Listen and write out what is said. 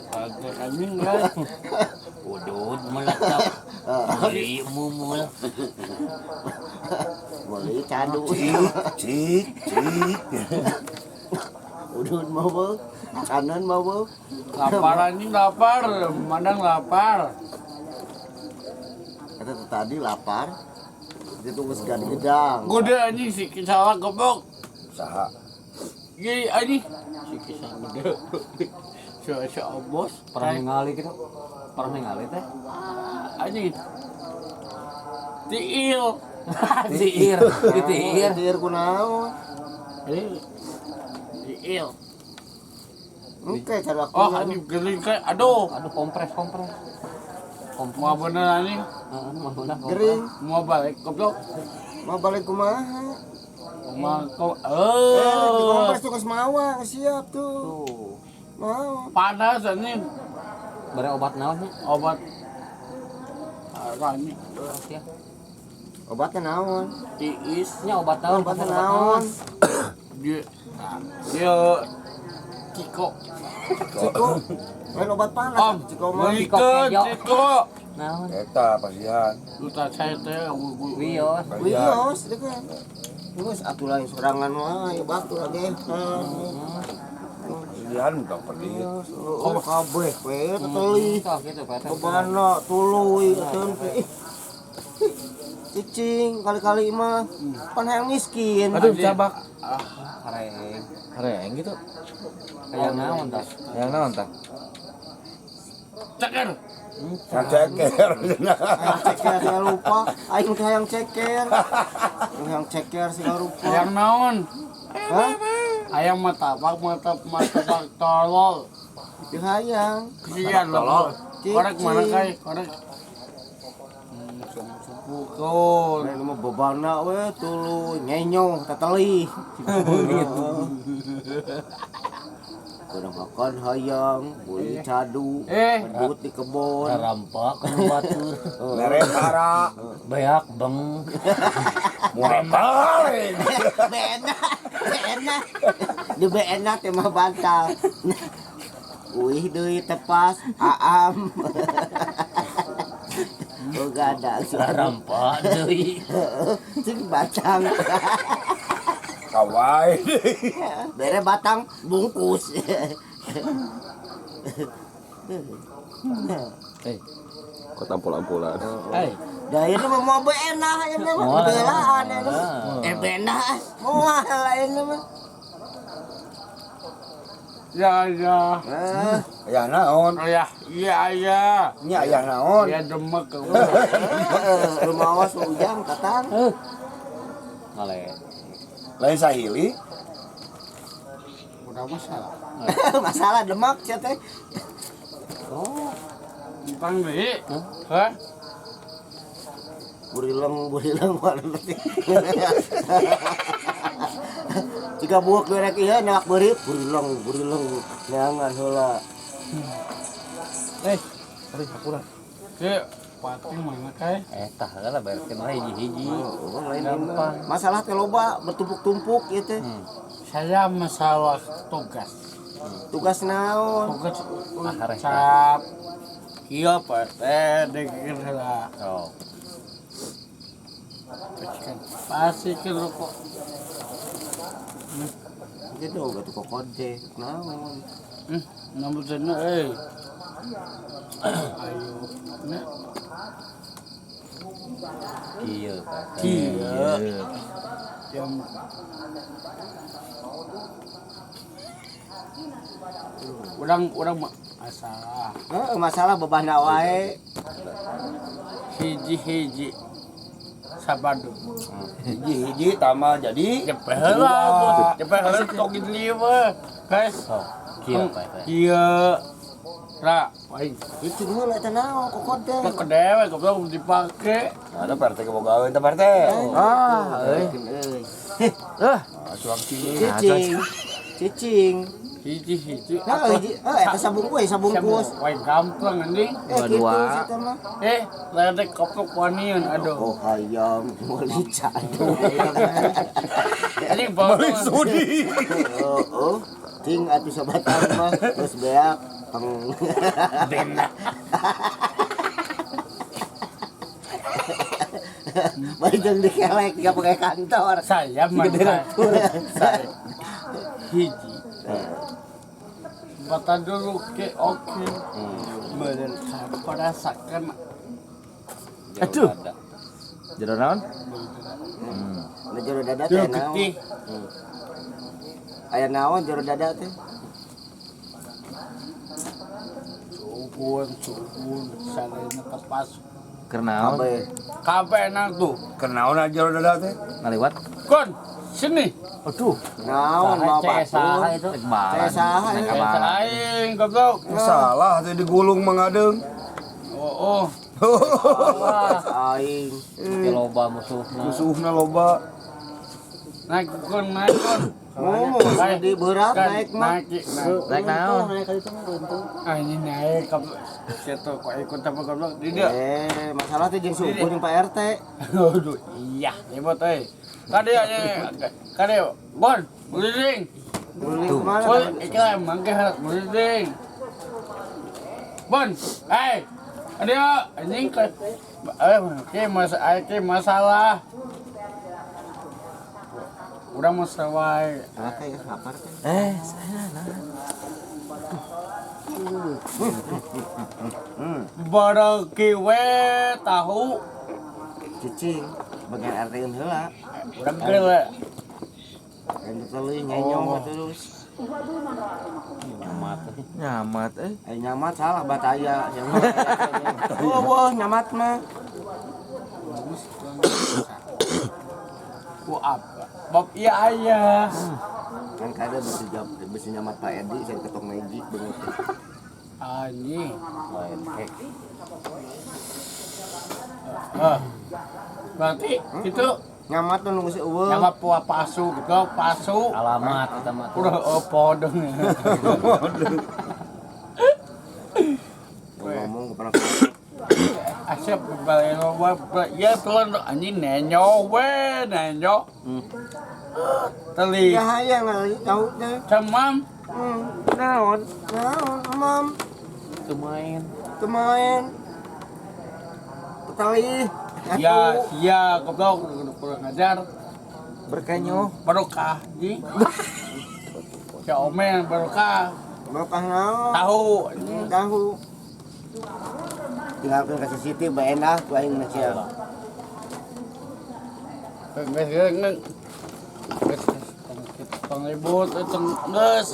Ada anjing kan. Udud meletak. Beli mumul. Boleh cadu. Cik, cik, cik. Udud mau beuh. Kanan mau beuh. Lapar anjing lapar, mandang lapar. Kata tuh tadi lapar. Dia tunggu segan gedang. Gede anjing si kisah goblok. Saha? Gini anjing si kisah gede. Si bos. Pernah ningali gitu. Pernah ningali teh. Anjing. Tiil. Tiir, ditiir. Tiir kunaon? Eh. Tiil. Oke, cara aku. Oh, anjing gering kayak aduh. Aduh, kompres, kompres. Kompres. Mau bener anjing, Heeh, mau bener kompres. Gering. mau balik goblok. Mau balik kumaha? Mau kok Eh, di eh kompres tuh geus mawa, geus siap tuh. Tuh. Mau. Panas anjing. Bare obat naon nya? Obat apa anjing? Ya. Obatnya naon? Tiis. Nya obat naon? Obatnya Obat naon? Dia dia Ciko. Ciko. Lain obat panas, Om, Ciko mah. Ciko belikan kejo. Ciko. Naon? Eta pasihan. Duta saya teh Wios. Wios, dia kan. Geus atuh lain sorangan wae, batur lagi. Pasihan tong pedih. Oh, kabeh we teteli. Sok gitu Pak. Bebana tuluy atuh teh. Ih. Cicing kali-kali mah pan hayang miskin. Aduh, cabak. Hareng. Hareng gitu. Kayak naon tah? Yang naon tah? Ceker. Yang ceker. Hayang ceker saya lupa. Aing teh hayang ceker. Hayang ceker segala rupa. Ayam naon? Hah? Ayam martabak, martabak tolol. Di hayang. Kesian loh. Korek mana kai? Korek. Pukul. Lain mah bebana we tuluy nyenyo teteli. Kurang makan hayang, beli cadu, pedut di kebon. Rampak nu batur. Mere tara. Beak beng. Moal balik. Bena, bena. Di bena teh mah bantal. Uih deui tepas, aam. Oh gada, Rampak deui. Cing batang. Kawai. Bere batang bungkus. Kok tampol-ampolan. Eh, Da ieu mah mau bena ieu mah belaan ieu mah. Eh bena moal ieu mah. ya ya. Eh, Ayah naon? Ayah, iya ayah. Nya ayah naon? Ya demek. Rumawas ujang katang. Ngale. Lain sahili. Udah masalah. Masalah demak sia teh. Oh, Tentang deui. Hah? Burileng burileng warna teh. Jika buuk berek ieu nalak beurit burileng burileng neangan heula. Eh, aduh hapuran. Ke pating mana kai? tah heula bereskeun wae hiji-hiji. Oh, lain mah. Masalah teh loba bertumpuk-tumpuk ieu teh. Saya masalah tugas. Tugas naon? Tugas Ah, ucap. Iya Pak teh dikir lah. Oh. Pastikan pastikan rokok. Gitu gak tuh kokode naon. Nomor sana eh. Ayo. Nah, Kieu Pak. Kieu. Yang urang masalah Heeh, masalah bebana wae. hiji hiji sabadu Hiji-hiji tambah jadi cepet heula cepet heula tok lieu guys. Sok kieu Pak. Kieu ra aing Itu heula eta naon kokode. ke dewe goblok dipake. Ada Pak RT kebogaeun teh Pak RT. Ah, euy. Euy. Eh, Ah, cuang cing. Cicing. Cicing. Hiji hiji. Nah, hiji, eh eta sabungkus, sabungkus. Wah, gampang anjing. Eh kitu Dua-dua. sih teh mah. Eh, ledek koplok wanian aduh. Oh hayam meuli cadu. Anjing bawa Balik sudi. Heeh. Cing atuh sabatang mah geus beak. Teng. Benda. Bari jeung dikelek tiga pakai kantor. Saya mah saya hiji. Bata dulu ke oke. Beren perasakan Aduh. Jero naon? Nah, jero dada teh jero naon? getih. Aya naon jero dada teh? Sugun, sugun, sarena tepas. Keur naon? Kabeh. Kabeh nang tuh. Kenaon aja jero dada teh. Ngaliwat. Kon, sini. Aduh, Naon mau Saha batur? itu? rek balan. Saya saha, Naik ya. ka balan. Aing goblok. Salah teh digulung mangadeung. Oh, oh. Aing. Ke loba musuhna. Musuhna loba. Naik kon, naik kon. Ngomong di berat Kan, naik mah. Naik, naik. Naik naon? Ah, ini naik ke situ kok ikut apa goblok di dia. Eh, masalah teh jeung suku jeung Pak RT. Aduh, iya, hebat euy. Kade ya, kade, Bon, guling. Guling kemana? Bon, ikan mangke harus guling. Bon, eh, ada anjing ke, eh, ke mas, ke masalah. Udah mau sewai. Salah kayak lapar teh. Eh, saya nah. Baroki we tahu. Cicing, bagian RT eun heula. Udah gila. Yang teuing nyenyong Oh. terus. Nyamat. Nyamat eh. Eh nyamat salah bataya. Oh, wah nyamat mah. Ku apa? Bab iya ayah. Kan kada besi jam besi nyamat Pak Edi saya ketok magic banget. Anjing. Lain hek. Eh, berarti itu Nyamat tuh nunggu si eueuh. yang apa palsu gitu, palsu. Alamat eta mah. tuh. Udah oh, podeng. Ngomong ke pernah. Asep balik wa ya telan anjing nenyo we nenyo. Teli Ya hayang lah tahu teh. cemam Naon? Naon, emam. Lumayan. Kemain. Petali. ya sia goblok kurang ajar Berkenyo. barokah ji. Si Omen barokah Barokah naon? tahu Tahu. Tinggalkeun ka Siti bae endah ku aing mah sia. Geus geus geus. Geus tong ribut tong geus.